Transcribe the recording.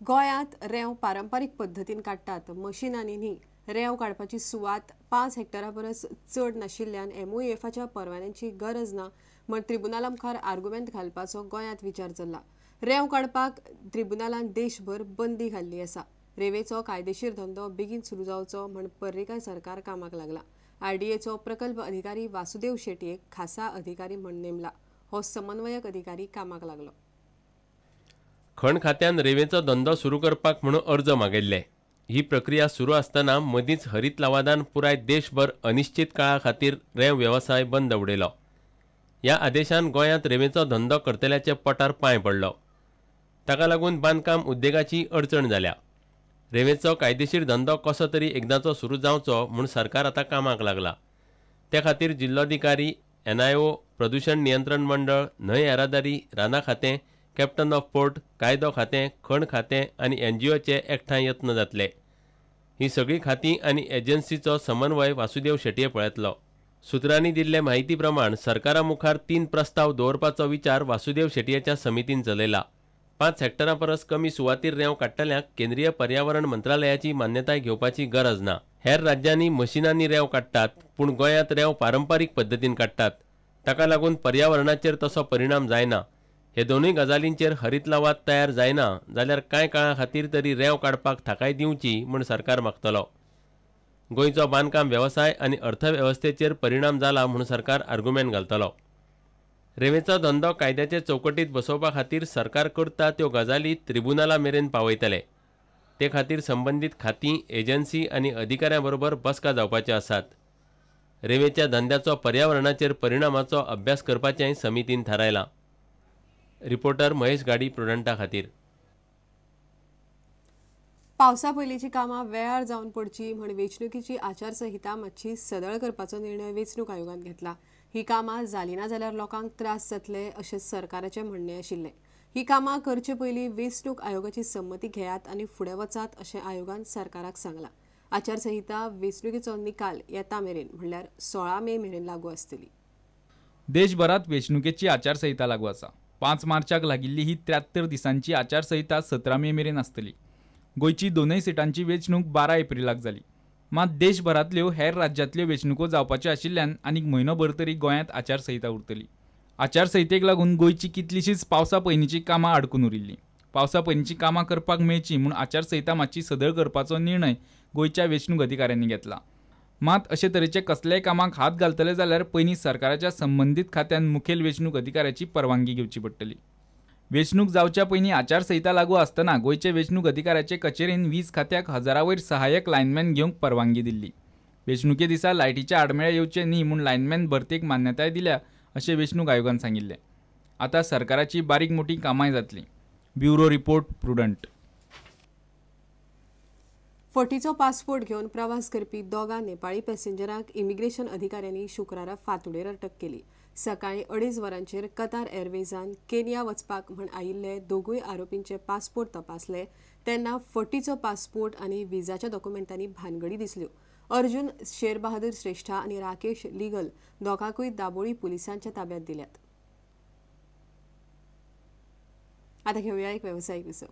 गोंयांत रेंव पारंपारीक पद्दतीन काडटात, मशिनांनी न्ही। रेंव काडपाची सुवात 5 हेक्टरा परस चड नाशिल्ल्यान एमओएफाच्या परवान्यांची गरज ना म्हण त्रिबुनाला मुखार आर्गुमेंट घालपाचो गोंयांत विचार चल्ला। रेंव काडपाक त्रिबुनालान देशभर बंदी घाल्ली आसा। रेंवेचो कायदेशीर धंदो बेगीन सुरू जावचो म्हण पर्रीकार सरकार कामाक लागला। आरडीएचो प्रकल्प अधिकारी वासुदेव शेटयेक खासा अधिकारी म्हण नेमला। हो समन्वयक अधिकारी कामाक लागलो। खण खात्यान रेंवेचो धंदो सुरू करपाक म्हणून अर्ज मागयल्ले। ही प्रक्रिया सुरू आसतना मदींच हरीत लवादान पुराय देशभर अनिश्चित काळा खातीर रेंव वेवसाय बंद उडयलो। ह्या आदेशान गोंयांत रेंवेचो धंदो करतल्याचे पोटार पांय पडलो। ताका लागून बांदकाम उद्देगाची अडचण जाल्या। रेंवेचो कायदेशीर धंदो कसो तरी एकदांचो सुरू जावचो म्हूण सरकार आतां कामाक लागला। ते खातीर जिल्लोधिकारी, एनआयओ, प्रदूशण नियंत्रण मंडळ, न्हंय येरादारी, रानां खातें, कॅप्टन ऑफ पोर्ट, कायदो खातें, खण खातें आनी एनजीओचे एकठांय यत्न जातले। ही सगळीं खातीं आनी एजन्सीचो समन्वय वासुदेव शेटये पळयतलो। सुत्रांनी दिल्ले म्हायती प्रमाण सरकारा मुखार 3 प्रस्ताव दवरपाचो विचार वासुदेव शेटयेच्या समितीन चलयला। 5 हेक्टरां परस कमी सुवातीर रेंव काडटल्यांक केंद्रीय पर्यावरण मंत्रालयाची मान्यताय घेवपाची गरज ना। हेर राज्यांनी मशिनांनी रेंव काडटात, पूण गोंयांत रेंव पारंपारीक पद्दतीन काडटात। ताका लागून पर्यावरणाचेर तसो परिणाम जायना। हे दोनूय गजालींचेर हरीत लवाद तयार जायना जाल्यार कांय काळा खातीर तरी रेंव काडपाक थाकाय दिवची म्हूण सरकार मागतलो। गोंयचो बांदकाम वेवसाय आनी अर्थवेवस्थेचेर परिणाम जाला म्हूण सरकार आर्गुमेंट घालतलो। रेंवेचो धंदो कायद्याचे चौकटीत बसोवपा खातीर सरकार करता त्यो गजाली त्रिबुनाला मेरेन पावयतले। ते खातीर संबंदीत खातीं, एजन्सी आनी अधिकाऱ्यां बरोबर बसका जावपाच्यो आसात। रेंवेच्या धंद्याचो पर्यावरणाचेर परिणामाचो अभ्यास करपाचेंय समितीन थारायलां। रिपोर्टर महेश गाडी, प्रुडंटा खातीर। पावसा पयलींची कामां वेळार जावन पडची म्हण वेंचणुकीची आचारसंहिता मातशी सदळ करपाचो निर्णय वेंचणूक आयोगान घेतला। ही कामां जाली ना जाल्यार लोकांक त्रास जातले अशें सरकाराचें म्हणणें आशिल्लें। ही कामां करचे पयलीं वेंचणूक आयोगाची संमती घेयात आनी फुडें वचात अशें आयोगान सरकाराक सांगलां। आचारसंहिता वेंचणुकीचो निकाल येता मेरेन म्हणल्यार 16 मे मेरेन लागू आसतली। देशभरात वेंचणुकेची आचारसंहिता लागू आसा। 5 मार्चाक लागिल्ली ही 73 दिसांची आचारसंहिता 17 मे मेरेन आसतली। गोंयची दोनूय सिटांची वेंचणूक 12 एप्रिलाक जाली। मात देशभरांतल्यो हेर राज्यांतल्यो वेंचणुको जावपाच्यो आशिल्ल्यान आनीक म्हयनोभर तरी गोंयांत आचारसंहिता उरतली। आचारसंहितेक लागून गोंयची कितलीशीच पावसा पयलींची कामां आडकून उरिल्लीं। पावसा पयलींची कामां करपाक मेळची म्हूण आचारसंहिता मातशी सदळ करपाचो निर्णय गोंयच्या वेंचणूक अधिकाऱ्यांनी घेतला। मात अशे तरेचे कसल्याय कामाक हात घालतले जाल्यार पयलीं सरकाराच्या संबंदीत खात्यान मुखेल वेंचणूक अधिकाऱ्याची परवानगी घेवची पडटली। वेंचणूक जावच्या पयलीं आचारसंहिता लागू आसतना गोंयचे वेंचणूक अधिकाऱ्याचे कचेरेन वीज खात्याक हजारावयर सहाय्यक लायनमॅन घेवंक परवानगी दिल्ली। वेंचणुके दिसा लायटीचे आडमेळे येवचे न्ही म्हूण लायनमॅन भरतेक मान्यताय दिल्या अशें वेंचणूक आयोगान सांगिल्लें। आतां सरकाराची बारीक मोटी कामांय जातलीं। Bureau report, Prudent. फटीचो पासपोर्ट घेवन प्रवास करपी 2 नेपाळी पॅसेंजरांक इमिग्रेशन अधिकाऱ्यांनी शुक्रारा फांतोडेर अटक केली। सकाळीं 2:30 वरांचेर कतार एअरवेजान केनिया वचपाक म्हण आयिल्ले दोगूय आरोपींचे पासपोर्ट तपासले तेन्ना फटीचो पासपोर्ट आनी विजाच्या डॉक्युमेंटांनी भानगडी दिसल्यो। अर्जुन शेरबहादूर श्रेष्ठा आनी राकेश लिगल दोगांकूय दाबोळी पुलिसांच्या ताब्यात दिल्यात। आतां घेवया एक वेवसायीक विसव।